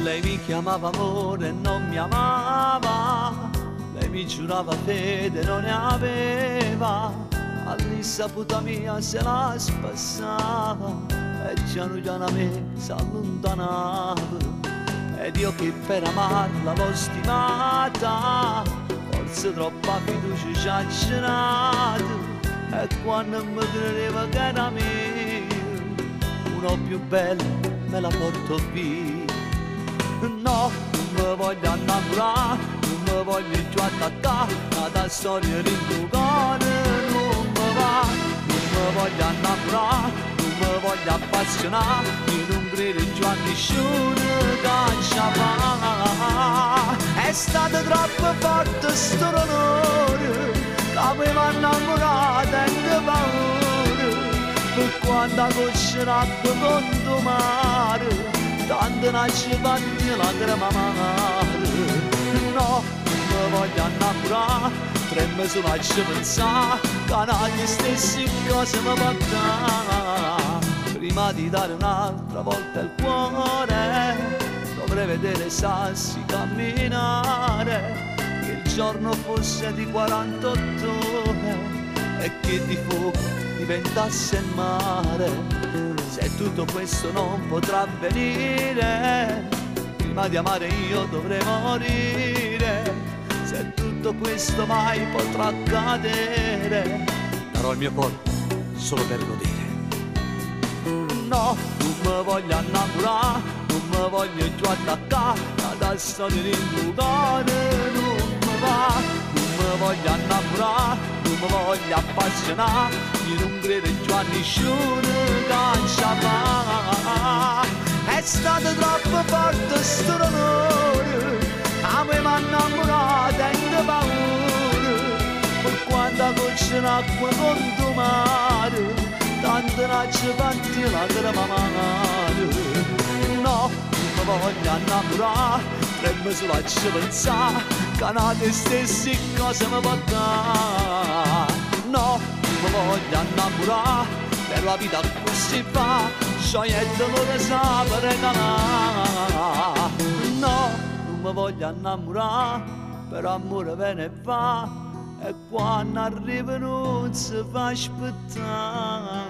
Lei mi chiamava amore e non mi amava, lei mi giurava fede non ne aveva, all'insaputa mia se la spassava e piano piano a me s'allontanava. Ed io che per amarla l'ho stimata, forse troppa fiducia ci ha girato, e quando mi credeva che era mio, uno più bello me la porto via. No, non mi voglio innamorare, non mi voglio più attaccare, ma storia di un cuore non mi va. Non mi voglio innamorare, non mi voglio appassionare, io non credo più a nessuno che ci va. È stato troppo forte sto dolore, che mi va innamorato e che paura, per quando cosce l'acqua contro mare, tanto nasce fatti lacrima amare. No, non mi voglio innamorare, trema solo a ci pensare, che le stesse cose mi può dare. Prima di dare un'altra volta il cuore, dovrei vedere sassi camminare, che il giorno fosse di 48 ore e che di fuoco diventasse il mare. Se tutto questo non potrà avvenire, prima di amare io dovrei morire. Se tutto questo mai potrà accadere, darò il mio corpo solo per godere. No, non mi voglio innamorare, non mi voglio più attaccare, la storia di un cuore non mi va. Non mi voglio innamorare, non mi voglio appassionare, io non credo più a nessuno che ci va. È stato troppo forte sto dolore, a me m'ha innamorato e che paura, per quando goccia l'acqua contro mare, tanto nasce fatti lacrima amare. No, non mi voglio innamorare, trema solo a ci pensare, che le stesse cose mi può dare. No, non mi voglio innamorare, per la vita così fa, sciogliete lo sa per regalare. No, non mi voglio innamorare, per amore ve ne va, e quando arriva non si fa aspettare.